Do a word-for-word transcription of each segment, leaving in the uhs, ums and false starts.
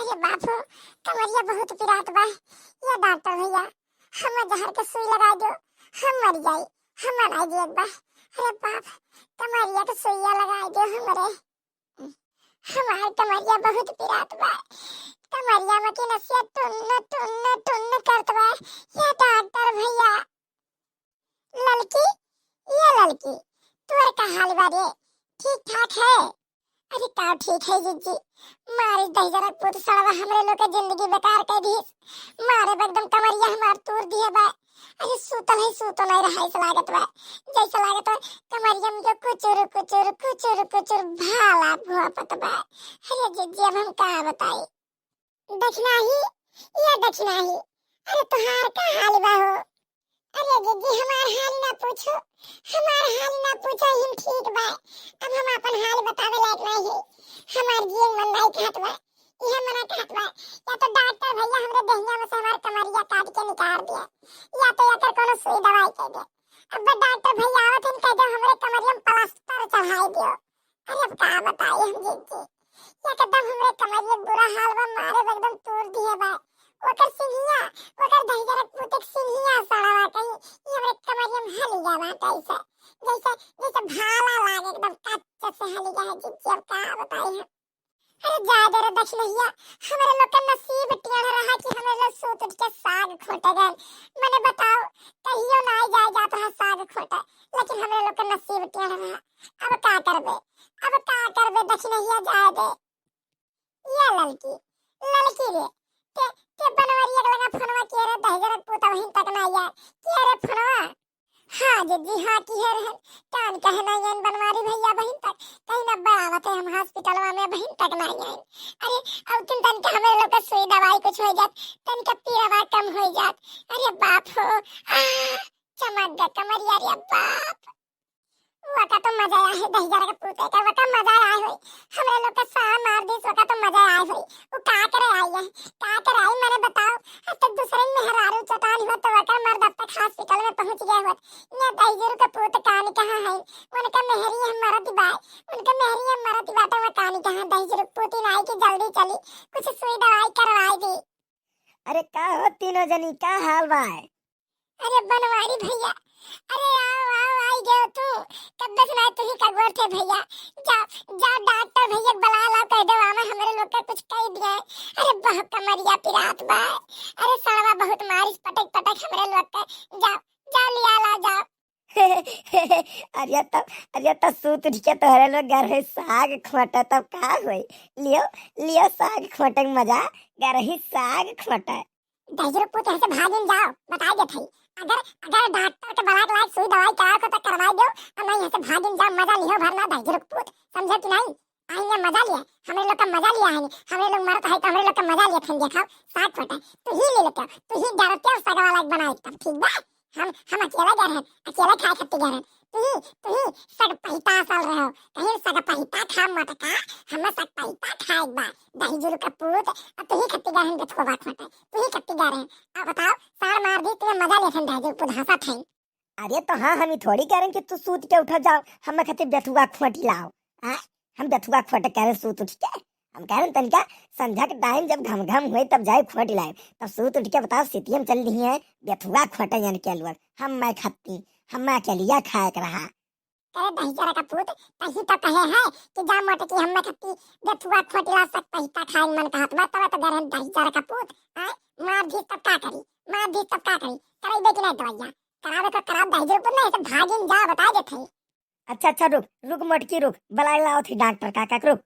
ये बाप हो, कमरिया बहुत पिरात बा। ये डॉक्टर भैया, हम जहर के सुई लगाइ दो, हम मरि जाई, हम नाहीं जियब बा। अरे बाप, कमरिया के सुइया लगाइ दो हमरे। हमार कमरिया बहुत पिरात बा, कमरिया में के नसिया टुन्न टुन्न टुन्न करत बा। ये डॉक्टर भैया, ललकी, ये ललकी, तोर का हाल बा रे? ठीक ठाक है? अरे का ठीक है जिज्जी, मारी दहिजरा पूत सड़वा हमरे लोग के जिंदगी बेकार कर दिहिस। मारे बा एकदम कमरिया हमार तूर दिहे बा। अरे सूतल है, सूतो नाहीं रहा, ऐसा लागत बा, जैसा लागत बा कमरिया में जो कुचुर कुचुर कुचुर कुचुर भाला भोंपत बा। अरे जिज्जी, अब हम का बताई? दखिनाही, ये दखिनाही, अरे तोहार का हाल बा हो? अरे जिज्जी, हमार हाल ना पूछो, हमार हाल ना पूछो, हम ठीक बा। अब हम आपन हाल बतावे लायक नाहीं है। हमार जिए मन नाहीं कहत बा, इहे मना कहत बा, या तो डॉक्टर भैया हमरे देहिया में से हमार कमरिया काट के निकाल दिया, या तो एकर कोनो सुई दवाई कर दे। अब डॉक्टर भैया आवत हन, कह दे हमरे कमरिया में प्लास्टर चढ़ाई दियो। अरे अब का बताई हम जिज्जी, एकदम हमरे कमरिया बुरा हाल बा, मारे बा एकदम तूर दिहे बा। ओकर सिंहिया, ओकर दहिजरा पूत के सिंहिया सड़वा कहीं, ये हमरे कमरिया में हलिया बा कैसे, जैसे, जैसे भाला लागे एकदम कच्चे से हलिया है जिज्जी, अब का बताई हम। अरे जा दे रे दखिनहिया, हमरे लोग के नसीब टेढ़ रहा कि हमरे लोग सूत उठ के साग खोटे गए। मने बताओ, कहियो ना आई जाए जात रहा साग खोटे, लेकिन हमरे लोग के नसीब टेढ़ रहा। अब का करबे, अब का करबे दखिनहिया, जाए दे। या ललकी, ललकी रे, ते, ते बनवरिया के लगा फोनवा किए रे, दहिजरा पूत अबहिन तक ना आया। किए रे फोनवा? हाँ जिज्जी, हाँ किहे रहन। कान कहे ना आइन बनवारी भैया अबहिन तक। कहीं ना बड़ावत है हम हॉस्पिटलवा में, अबहिन तक ना आइन। अरे, अब तुम तनिका हमरे लोग के सुई दवाई कुछ हो जात, तनिका पीड़ावा कम हो जात। अरे बाप हो, आ, चमक गया कमरिया रे बाप। वका तो मजा आया है दहिजरा के पूते का, वका मजा आया है। हमरे लोग के सार मार दिस, वका तो मजा आया है। वो का करे आई है, का करे आई, मने बताओ। अब तो दूसरे मेहरारू चटान हो तो वकर मर्द अब तक हॉस्पिटल में पहुंच गए होत। ये दहिजरू के पूत कानी कहाँ है? उनका मेहरी हम मरत बा, उनका मेहरी हम मरत बा, तो वो कानी कहाँ? दहिजरू के पूती नाई की जल्दी चली, कुछ सुई दवाई करवाई दी। अरे का हो तीनों जनी, का हाल बा? अरे बनवारी भैया, अरे आओ, आओ, आई गयो तू। कब से ना तुही का गोर थे भैया। जा, जा डॉक्टर भैया बुला ला, कह दे आवे हमरे लोग के कुछ कह दिया। अरे बहुत कमरिया पिरात बा। अरे सड़वा बहुत मारिस पटक पटक हमरे लोग के। जा, जा लिया ला, जा। अरे तब, अरे तब सूत उठ के तोहरे लोग घर है साग खोटा, तब का होई? लियो, लियो साग खोटे के मजा, घर ही साग खोटा। दहिजरू पूत, यहाँ से भागिन जाओ, बताई देत हई। अगर, अगर डॉक्टर के बुलाए के लायक सुई दवाई करावे को तो करवाई दो, और नहीं यहाँ से भागिन जाओ, मजा लिहो भरना दहिजरू पूत, समझे कि नहीं? आई ये मजा लिया, हमरे लोग का मजा लिया है, हमरे लोग मरत है तो हमरे लोग का मजा लिया, फिर देखाओ साग खोटा, तू ही ले लेते हो, तू ही डरते हो सगा वाला बनाए तब, ठीक बा? हम, हम अकेले गए रहन, अकेले खाए खातिर गए रहन। तू ही, तू ही सग पहिता साल रहो, कहीं सग पहिता खा मत का, हम सग पहिता खाए बा, दहिजरू का पूत, और तू ही खत्ती गए रहन, बेथुआ बात मत है, तू ही खत्ती गए रहन। अब बताओ, सार मार दी, तुम्हें मजा लेथन दहिजरू पूत, हंसा थे। अरे तो हाँ, हम ही थोड़ी कह रहे कि तू सूत के उठा जाओ, हम खातिर बेथुआ खोटी लाओ। आ? हम बेथुआ खोटे कह रहे सूत उठ के? हम कह रहे तनिका संझा के टाइम जब घम घम हुए तब जाए खोटी लाए, तब सूत उठ के बताओ सितियम चल रही है, बेथुआ खोटे यानी के अलवर, हम मैं खत्ती, हम मैं अकेलिया खाए के रहा। अरे दहिजरा का पूत, तही तो कहे है कि जा मोटकी हम मैं खत्ती, बेथुआ खोटी ला सक पहिता खाए मन कहत बा, तब तो गरम दहिजरा का पूत, आए, मार दी तब का करी, मार दी तब का करी, कराई दे कि नहीं दवाइयाँ, करावे को कराओ दहिजरा पूत, नहीं तो भागिन जा, बता देते हैं। अच्छा, अच्छा, रुक, रुक मोटकी, रुक, बुलाए लाओ थी डॉक्टर काका के, रुक।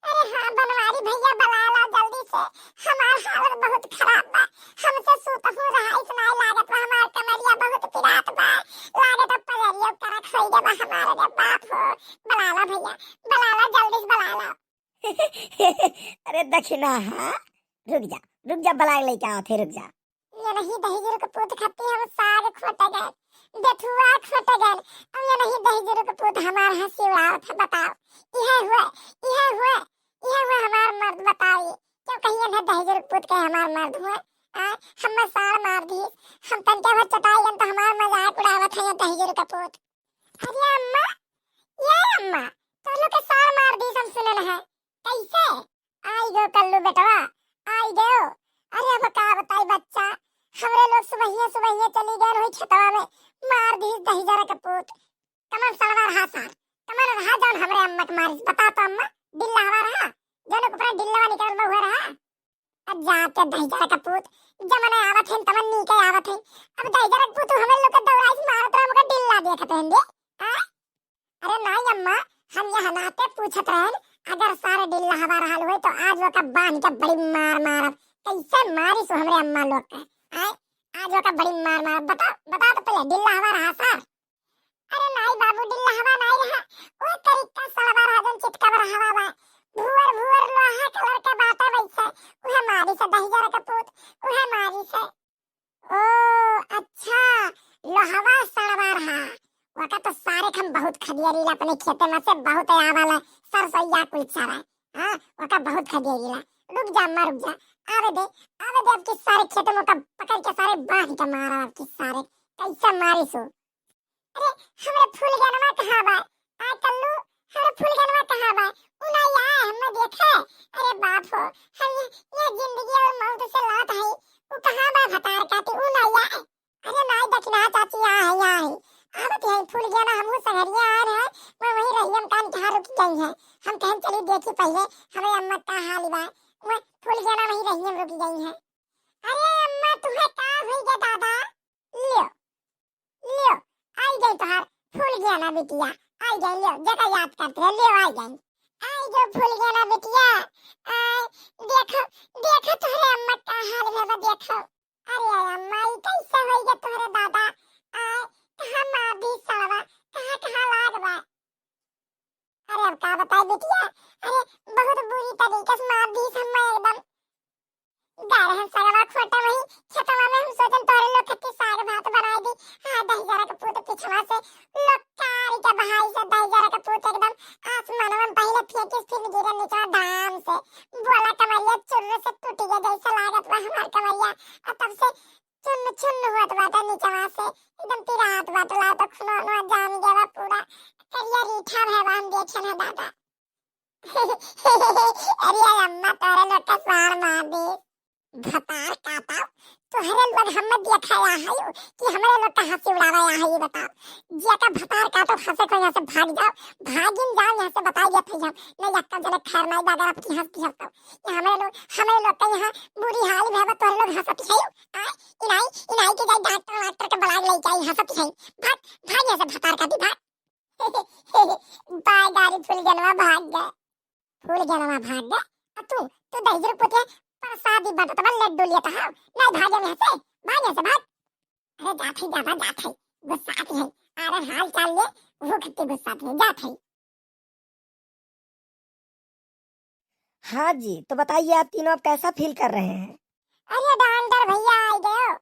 अरे हाँ, बनवारी भैया, बुलाए लाओ जल्दी से, हमार हालत बहुत खराब बा, हमसे सूतहूँ रहाइस नाई लागत बा, हमार कमरिया बहुत पिरात बा, लागत बा पजरियो करक होई गवा हमार, रे बाप हो, बुलाए लाओ भैया, बुलाए लाओ, जल्दी से बुलाए लाओ। अरे दखिना, हाँ, रुक जा, रुक जा, बुलाए लेके आओ थे, रुक जा। ये नहीं दहिजरू के पूत खत्ती हम साग खोटे गए, बेथुआ खोटे गए। अब ये नहीं दहिजरू के पूत हमार हंसी उड़ावत है, बताओ। इहे हुए, इहे हुए, इहे हुए हमार मर्द, बताओ ये। क्यों कहिए ना दहिजरू के पूत के हमार मर्द हुए? आ, हम सार मार दी, हम तनके भर चटाई गन तो हमार मजाक उड़ावत है ये दहिजरू के पूत। अरे अम्मा, ये अम्मा, तो लोग के सार मार दी हम सुनल है। कैसे? आई गयो कल्लू बेटवा, आई गयो। अरे अब का बताई बच्चा, हमरे लोग सुबहिया सुबहिया चली गए वही खेतवा में, मार दी दहिजरा के पूत। कमन सड़वा रहा सार, कमन रहा जौन हमरे अम्मा के मारिस, बता तो अम्मा, डिल्ला हवा रहा, जौन ऊपर डिल्ला निकल में हुआ रहा। अब जाते दहिजरा के पूत, जमने आवत हैं तमन नीके आवत हैं। अब दहिजरा के पूत हमरे लोग के दौड़ाई से मारत रहा, हमका डिल्ला देखत हैं दे। हाँ? अरे नाई अम्मा, हम यह नाते पूछत रहन, अगर सारे डिल्ला हवा रहल होई तो आज ओका बांध के बड़ी मार मारब। कैसे मारी सो हमरे अम्मा लोग के? आय, आज ओका बड़ी मार मारब। बता, बता तो पहले डिल्ला हवा रहा सार? अरे नाई बाबू, डिल्ला हवा नाई रहा, ओ तरीका सड़वा रहा जौन चितका रहा बा। भुअर भुअर लोहा कलर के बाटे वैसे, उहे मारी से दहिजरा के पूत, उहे मारी से। ओ, अच्छा, लोहवा सड़वा रहा। ओका तो सारे हम बहुत खदियारी ला अपने खेते में से बहुत आवाला सरसोईया कुल चरा। हाँ, ओका बहुत खदियारी ला। रुक जा अम्मा, रुक जा। आवे दे, आवे दे, अब की सारे खेते में ओका पकड़ के सारे बांध के मारा, अब की सारे। कैसे मारी सो? अरे, हमरे फूलगनवा कहाँ बा? आ कल्लू, हमरे फूलगनवा कहाँ बा? उ नाई आए, हमें देखे। अरे बाप हो, हम ये, ये जिंदगी और मौत से लड़त हई। उ कहाँ बा भतार काटी, उ नाई आए। अरे नाई दखिना चाची, आ है, आ है। आवत है फूलगना, हमहू संगरिया आ रहे हैं। मैं वहीं रहियम कान कहाँ रुक गई है। हम कहन चली देखी पहले, हमरे अम्मा का हाल बा। मैं फूलगना वहीं रहियम रुक गई है। अरे अम्मा, तुम्हें का हुई गे दादा? लियो, लियो, आई गई तोहार फूलगना बिटिया, आई गई, लियो, जेका याद करते हो, लियो, आई गई, आई गई फूलगना बिटिया, आय, देखो, देखो तोहरे अम्मा का हाल है बा, देखो, अरे अम्मा, ई कैसे होई गे तोहरे दादा, आय, कहाँ मार दी सड़वा, कहाँ, कहाँ लाग बा? अरे अब का बताई बिटिया, अरे बहुत बुरी तरीके से मार दी हम्मा एकदम। गए रहन सगवा खोटा वही खेतवा में, हम सोचन तोहरे लोग खातिर साग भात बनाई दी। हाँ, दहिजरा के पूत पिछवा से लोकारी के बहाई से दहिजरा के पूत एकदम आसमानवा में पहले फेंकिस, फिर गिरे नीचवा धाम से। बोला कमरिया चुर्र से टूट गया, जैसे लागत बा हमार कमरिया। और तब से चुन्न चुन्न होत बाटे नीचवा से, एकदम पिरात बाटे, लागत खूनवा उनवा जाम गया बा पूरा। करिया रीठा भय बा, हम देखे ना दादा। अरे अम्मा, तोहरे लोग का सार मार दे। भतार काटा, तोहरे लोग हम देखा या है कि हमरे लोग का हंसी उड़ावा या है, ये बताओ। जिया का भतार काटो, हंसे को यहाँ से भाग जाओ, भागिन जाओ यहाँ से, बताई गया था हम। नहीं, यक्का जने खैर नहीं, अगर आपकी हंसती हंसता। ये हमरे लोग, हमरे लोग का यहाँ बुरी हाल भय बा, तोहरे लोग हंसत है। आय, इनाई, इनाई के जाई डॉक्टर वाक्टर के बुलाए लेके आई, हंसत है। भाग, भाग यहाँ से भतार काटी, भाग। बाय गाड़ी फूलगनवा भाग गए। फूलगनवा भाग गए। आ तू, तू दहिजर पुतिया प्रसादी बटत बा, लड्डू लेता है। नहीं भागे यहाँ से, भाग यहाँ से, भाग। अरे जात है, जावा जात है, गुस्सात है। अरे हाल चाल ले, वो खत्ती गुस्सात है, जात है। हाँ जी, तो बताइए आप तीनों अब कैसा फील कर रहे हैं? अरे डॉक्टर भैया आई गयो,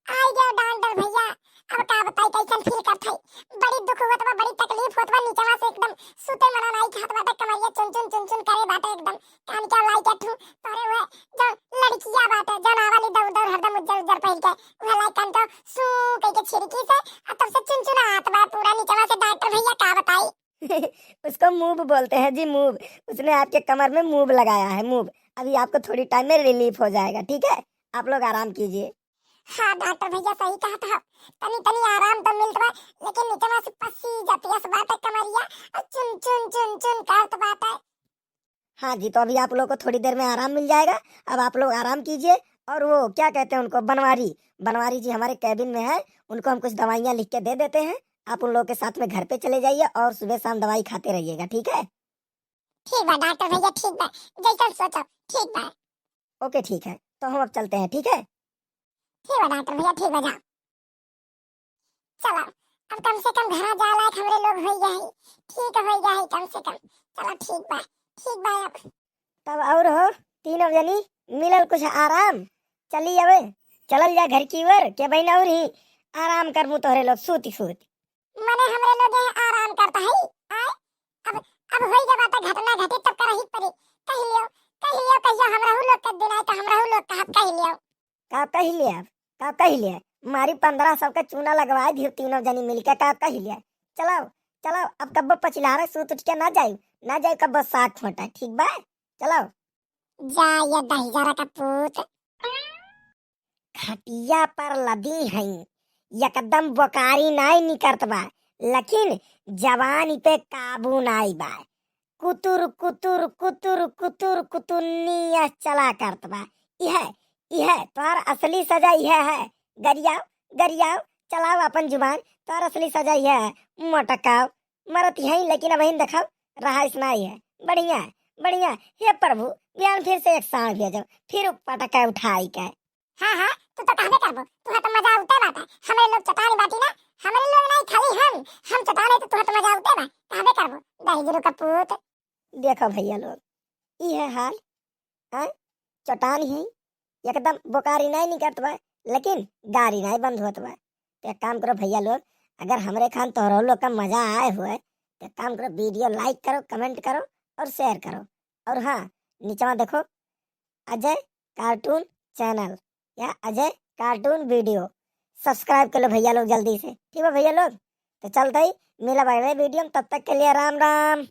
आई गयो डॉक्टर भैया। अब का बताई कैसन फील करत है, बड़ी दुख होत बा, बड़ी तकलीफ होत बा, नीचवा से एकदम सुते मना नाई खात बाटे, कमरिया चुन चुन चुन चुन करे बाटे एकदम, कान के लाई के ठू तोरे हुए जो लड़किया बाटे, जो नावाली दौड़ दौड़ हरदम उज्जर उज्जर पहिर के, वह लाई कान के सू कह के छिड़की से, आ तब से चुनचुनात बा पूरा नीचवा से डॉक्टर भैया, का बताई। उसको मूव बोलते हैं जी, मूव। उसने आपके कमर में मूव लगाया है, मूव। अभी आपको थोड़ी टाइम में रिलीफ हो जाएगा, ठीक है? आप लोग आराम कीजिए। हाँ डॉक्टर भैया, सही कहत हो, तनी तनी आराम तो मिलत बा, लेकिन नीचवा से पसी जतियस बाटे कमरिया, और चुन चुन चुन चुन करत बाटे। हाँ जी, तो अभी आप लोग को थोड़ी देर में आराम मिल जाएगा। अब आप लोग आराम कीजिए। और वो क्या कहते हैं उनको, बनवारी, बनवारी जी हमारे केबिन में है, उनको हम कुछ दवाइयाँ लिख के दे देते हैं। आप उन लोगों के साथ में घर पे चले जाइए और सुबह शाम दवाई खाते रहिएगा, ठीक है? ठीक बा डॉक्टर भैया, ठीक बा, जैसन सोचब, ठीक बा। ओके, ठीक है, तो हम अब चलते हैं, ठीक है? ठीक बा डॉक्टर भैया, ठीक बा, जाओ। चलो, अब कम से कम घरा जाए लायक हमरे लोग होई गए हैं, ठीक होई गए हैं कम से कम। चलो ठीक बा, ठीक बा अब। तब और हो, तीनों जनी मिलल कुछ आराम, चली अबे, चलल जा घर की ओर, के बहिन और ही आराम करबू तोहरे लोग सूती सूती। मने हमरे लोग यहाँ आराम करता है, आय? अब, अब होई गए बात घटना घटी तब करही पड़ी, कह लियो, कह लियो, कहियो हमरहू लोग के दिन आए तो हमरहू लोग कहब, कह लियो। का कह ले अब? का कह ले? मारी पन्द्रह सौ के चूना लगवाए दियो तीनों जनी मिलके, का कह ले? चलो, चलो, अब कब्बो पचिलहरा सूत उठ के ना जाई, ना जाई कब्बो साग खोटा, ठीक बा? चलो। जा ये दहिजरा का पूत। खटिया पर लदी हई, एकदम बोकारी नाई निकरत बा, लेकिन जवानी पे काबू नाई बा। कुतुर कुतुर कुतुर कुतुर कुतुर निया चला करत बा। इहे, इहे तोहार असली सजा इहे है। गरियाव, गरियाव, चलाव अपन जुबान, तोहार असली सजा इहे है। मोटकाव, मरत हई लेकिन अबहिन देखाव, रहाइश नाई है। बढ़िया, बढ़िया। हे प्रभु, बिहान फिर से एक साँढ़ भेजो, फिर पटके उठाई के। हाँ, हाँ, तू तो कहबे करबो, तुहा तो मजा उते बाटे। हमरे लोग चटानी बाटी ना, हमरे लोग नहीं, खाली हम, हम चटान है तो तुहा तो मजा उते बा, कहबे करबो, दहिजरू का पूत। देखो भैया लोग, ई है हाल, आय, चटान है, एकदम बोकारी नहीं निकरत बा, लेकिन गारी नहीं बंद होत बा। तो एक काम करो भैया लोग, अगर हमरे खान तोहरो लोग का मजा आए हुए, तो एक काम करो, video like करो, comment करो और share करो। और हाँ, नीचवा देखो, अजय cartoon channel या अजय cartoon video subscribe कर लो भैया लोग जल्दी से, ठीक है भैया लोग? तो चलते ही मिला अगले video में, तब तक के लिए राम राम।